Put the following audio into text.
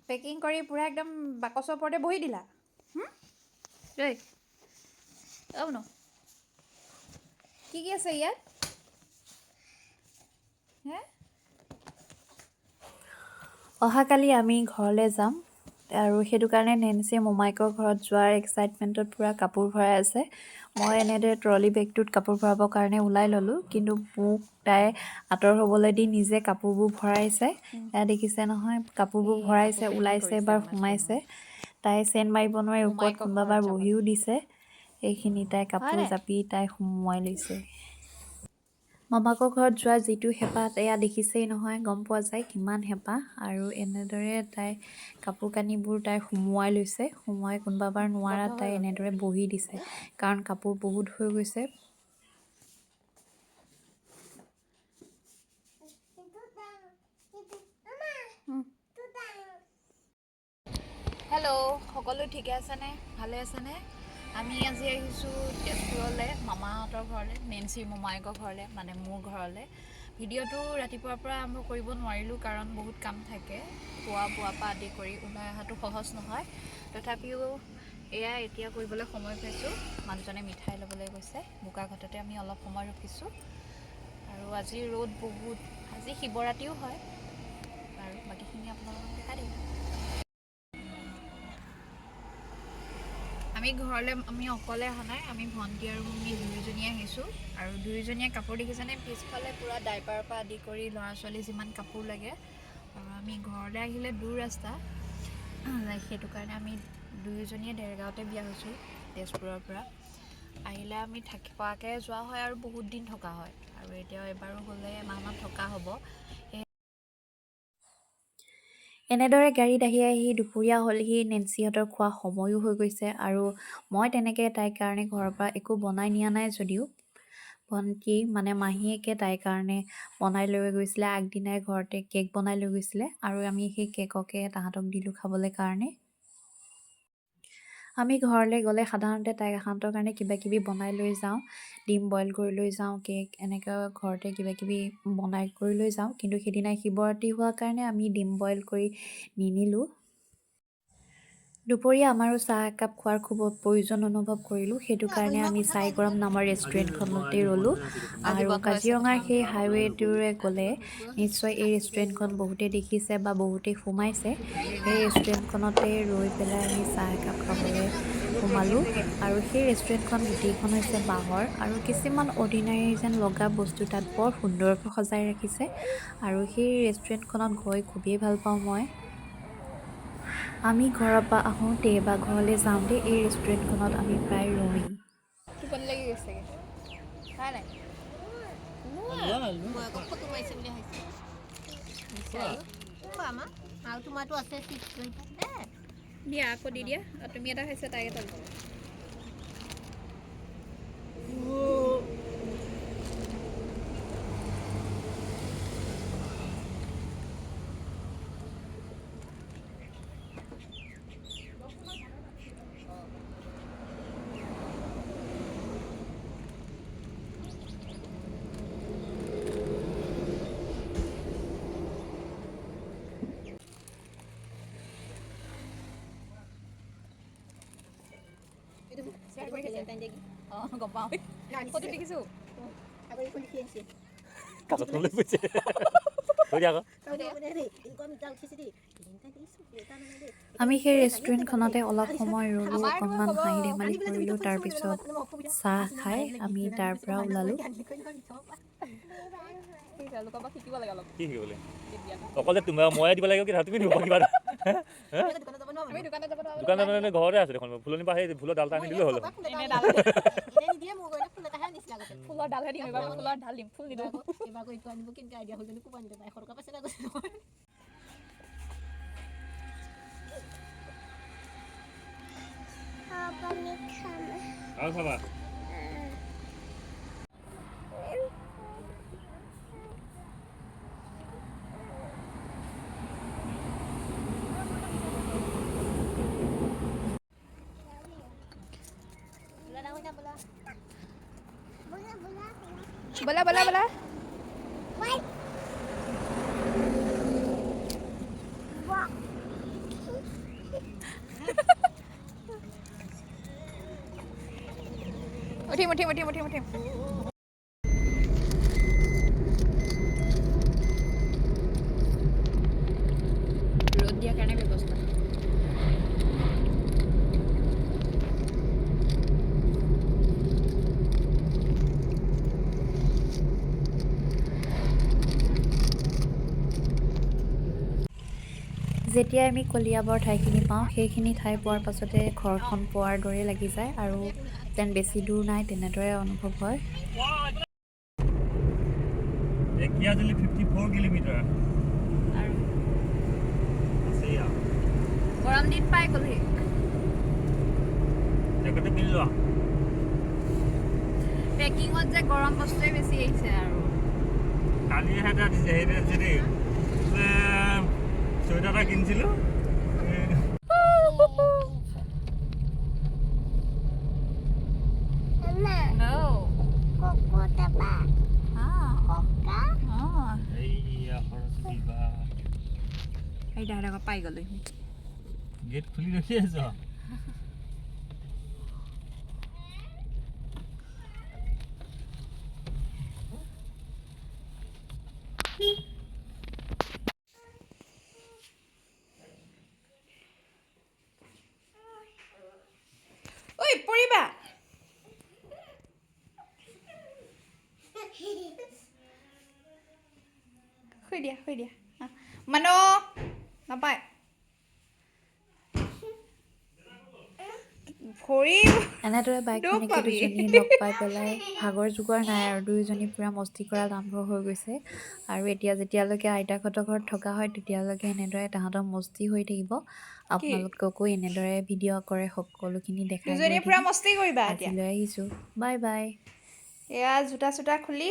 Packing কৰি পূৰা একদম বাকচৰ ওপৰতে বহি দিলা। ঐ অ' ন, কি কি আছে ইয়াত? হে, অহাকালি আমি ঘৰলৈ যাম আৰু সেইটো কাৰণে নেন্সিয়ে মোমায়েকৰ ঘৰত যোৱাৰ এক্সাইটমেণ্টত পূৰা কাপোৰ ভৰাই আছে। মই এনেদৰে ট্ৰলি বেগটোত কাপোৰ ভৰাবৰ কাৰণে ওলাই ল'লোঁ, কিন্তু মোক তাই আঁতৰ হ'বলৈ দি নিজে কাপোৰবোৰ ভৰাইছে। এয়া দেখিছে নহয়, কাপোৰবোৰ এই ভৰাইছে, কাপোৰ পেকিং ওলাইছে কৰিছে এবাৰ আমাৰ সোমাইছে। তাই চেন মাৰিব নোৱাৰি ওপৰত মোমায়েকৰ কোনোবা ঘৰত বাৰ যাবলৈ। বহিও দিছে। এইখিনি তাই হয় কাপোৰ নাই? জাপি তাই সুমুৱাই লৈছে। মামাকৰ ঘৰত যোৱাৰ যিটো হেঁপাহ, এয়া দেখিছেই নহয়, গম পোৱা যায় কিমান হেঁপাহ। আৰু এনেদৰে তাই কাপোৰ কানিবোৰ তাই সুমুৱাই লৈছে। সুমুৱাই কোনোবা বাৰ বন্ধ নোৱাৰাত হৈ তাই গ'ল। এনেদৰে বহি দিছে, কাৰণ কাপোৰ বহুত হৈ গৈছে। হেল্ল', সকলো ঠিকে আছেনে? ভালে আছেনে? আমি আজি আহিছোঁ তেজপুৰলৈ, মামাহঁতৰ ঘৰলৈ, নেন্সিৰ মোমায়েকৰ ঘৰলৈ, মানে মোৰ ঘৰলৈ। ভিডিঅ'টো ৰাতিপুৱাৰ পৰা আৰম্ভ কৰিব নোৱাৰিলোঁ, কাৰণ বহুত কাম থাকে। খোৱা বোৱাৰ পৰা আদি কৰি ওলাই অহাটো সহজ নহয়। তথাপিও এয়া এতিয়া কৰিবলৈ সময় পাইছোঁ। মানুহজনে মিঠাই ল'বলৈ গৈছে। বোকাখাটতে আমি অলপ সময় ৰখিছোঁ। আৰু আজি ৰ'দ বহুত, আজি শিৱৰাত্ৰিও হয়। আৰু বাকীখিনি আপোনালোকক দেখাই দিম। আমি ঘৰলৈ আমি অকলে অহা নাই, আমি ভণ্টি আৰু আমি দুয়োজনীয়ে আহিছোঁ। আৰু দুয়োজনীয়ে কাপোৰ দেখিছেনে, পিছফালে পূৰা ডাইপাৰৰ পৰা আদি কৰি ল'ৰা ছোৱালী যিমান কাপোৰ লাগে। আৰু আমি ঘৰলৈ আহিলে দূৰ ৰাস্তা, সেইটো কাৰণে আমি দুয়োজনীয়ে দেৰগাঁৱতে বিয়া হৈছোঁ, তেজপুৰৰ পৰা আহিলে আমি থাকি পোৱাকৈ যোৱা হয় আৰু বহুত দিন থকা হয়। আৰু এতিয়া এবাৰো গ'লে এমাহমান থকা হ'ব। এনেদৰে গাড়ীত আহি আহি দুপৰীয়া হ'লহি, নেন্সিহঁতৰ খোৱা সময়ো হৈ গৈছে। আৰু মই তেনেকৈ তাইৰ কাৰণে ঘৰৰ পৰা একো বনাই নিয়া নাই যদিও ভণ্টি মানে মাহীয়েকে তাইৰ কাৰণে বনাই লৈ গৈছিলে। আগদিনাই ঘৰতে কেক বনাই লৈ গৈছিলে আৰু আমি সেই কেককে তাহাঁতক দিলোঁ খাবলৈ কাৰণে। আমি ঘৰলৈ গ'লে সাধাৰণতে তাইক তাহাঁতৰ কাৰণে কিবা কিবি বনাই লৈ যাওঁ, ডিম বইল কৰি লৈ যাওঁ, কেক এনেকৈ ঘৰতে কিবা কিবি বনাই কৰি লৈ যাওঁ। কিন্তু সেইদিনা শিৱৰাত্ৰি হোৱাৰ কাৰণে আমি ডিম বইল কৰি নিনিলোঁ। দুপৰীয়া আমাৰো চাহ একাপ খোৱাৰ খুব প্ৰয়োজন অনুভৱ কৰিলোঁ, সেইটো কাৰণে আমি চাইগৰম নামৰ ৰেষ্টুৰেণ্টখনতে ৰ'লোঁ। আজি আৰু বন্ধ আছে। কাজিৰঙাৰ সেই হাইৱেটোৰে গ'লে নিশ্চয় এই ৰেষ্টুৰেণ্টখন বহুতেই দেখিছে বা বহুতেই সোমাইছে। সেই ৰেষ্টুৰেণ্টখনতে ৰৈ পেলাই আমি চাহ একাপ খাবলৈ সোমালোঁ। আৰু সেই ৰেষ্টুৰেণ্টখন গোটেইখন হৈছে বাঁহৰ আৰু কিছুমান অৰ্ডিনাৰী যেন লগা বস্তু তাত বৰ সুন্দৰকৈ সজাই ৰাখিছে। আৰু সেই ৰেষ্টুৰেণ্টখনত গৈ খুবেই ভাল পাওঁ মই। আমি ঘৰৰ পৰা আহোঁতে বা ঘৰলৈ যাওঁতে এই ৰেষ্টুৰেণ্টখনত আমি প্ৰায় ৰওঁৱেই। টোপনি লাগি গৈছেগৈ, হয় নাই? মই আকৌ ফটো মাৰিছে বুলি ভাবিছোঁ। খোৱা মা, আৰু তোমাৰতো আছে চিপছ লৈ দে। দিয়া, আকৌ দি দিয়া। আৰু তুমি এটা খাইছা, তাইক এটা দিবা। অঁ, গম পাওঁ, ফটো দেখিছোঁ। কাগজখন লৈ ফুৰিছে, থৈ দিয়া আকৌ। আমি সেই ৰেষ্টুৰেণ্টখনতে অলপ সময় ৰ'লোঁ, অকণমান হাঁহি ধেমালি কৰিলোঁ। তাৰপিছত চাহ খাই আমি তাৰ পৰা ওলালোঁ। লোকৰ পৰা শিকিব লাগে অলপ। কি শিকিব লাগে? অকল যে তুমি ময়ে দিব লাগিব কি? তুমি দিব কিবা এটা। আমি দোকানত যাব নোৱাৰো। দোকানত মানে ঘৰতে আছে দেখোন, ফুলনিৰ পৰা সেই ফুলৰ ডাল এটা আনি দিলেও হ'ল দেখোন। এনে ডাল, ফুলৰ ডালহে দিম এইবাৰ, ফুলৰ ডাল দিম, ফুল নিদিওঁ। এইবাৰ এইটো আনিব কেনেকৈ আইডিয়া হ'ল জানো? ক'ব আনিলে 100 টকা পাইছে না কৈছে নহয়। আৰু খাবা? ব'লা ব'লা ব'লা। উঠিম উঠিম উঠিম উঠিম উঠিম। ৰ'দ দিয়াৰ কাৰণে ব্যৱস্থা। যেতিয়া আমি কলিয়াবৰ ঠাইখিনি পাওঁ, সেইখিনি ঠাই পোৱাৰ পাছতে ঘৰখন পোৱাৰ দৰে লাগি যায় আৰু যেন বেছি দূৰ নাই তেনেদৰে অনুভৱ হয়। ঢেকীয়াজুলি 54 কিলোমিটাৰ। আৰু আছেই আৰু। গৰম দিন পাই গ'লহি। জেকেটটো পিন্ধি লোৱা। পেকিঙত যে গৰম বস্তুৱে বেছি আহিছে আৰু। কালিহে এটা দিছে, সেইটো দিছে দেই। চুৱেটাৰ এটা কিনিছিলোঁ। No. অঁ। এইয়া সৰস্বতী বা। এই দাদা, পাই গ'লোহি। গেট খুলি ৰখি আছ। ঐ, পৰিবা। শুই দিয়া, শুই দিয়া। মানুহ নাপায় ভৰি। এনেদৰে বাইক দুখ ভনীকে পাবি। দুজনী লগ পাই পেলাই ভাগৰ জোগৰ নাই আৰু দুয়োজনী পূৰা মস্তি কৰা আৰম্ভ হৈ গৈছে। আৰু এতিয়া যেতিয়ালৈকে আইতাকহঁতৰ ঘৰত থকা হয়, তেতিয়ালৈকে এনেদৰে তাহাঁতৰ মস্তি হৈ থাকিব। আপোনালোককো এনেদৰে ভিডিঅ' কৰে সকলোখিনি দেখাই গৈ দুজনীয়ে পূৰা থাকিম। মস্তি কৰিবা এতিয়া। আজিলৈ আহিছোঁ, বাই বাই। এয়া জোতা চোতা খুলি।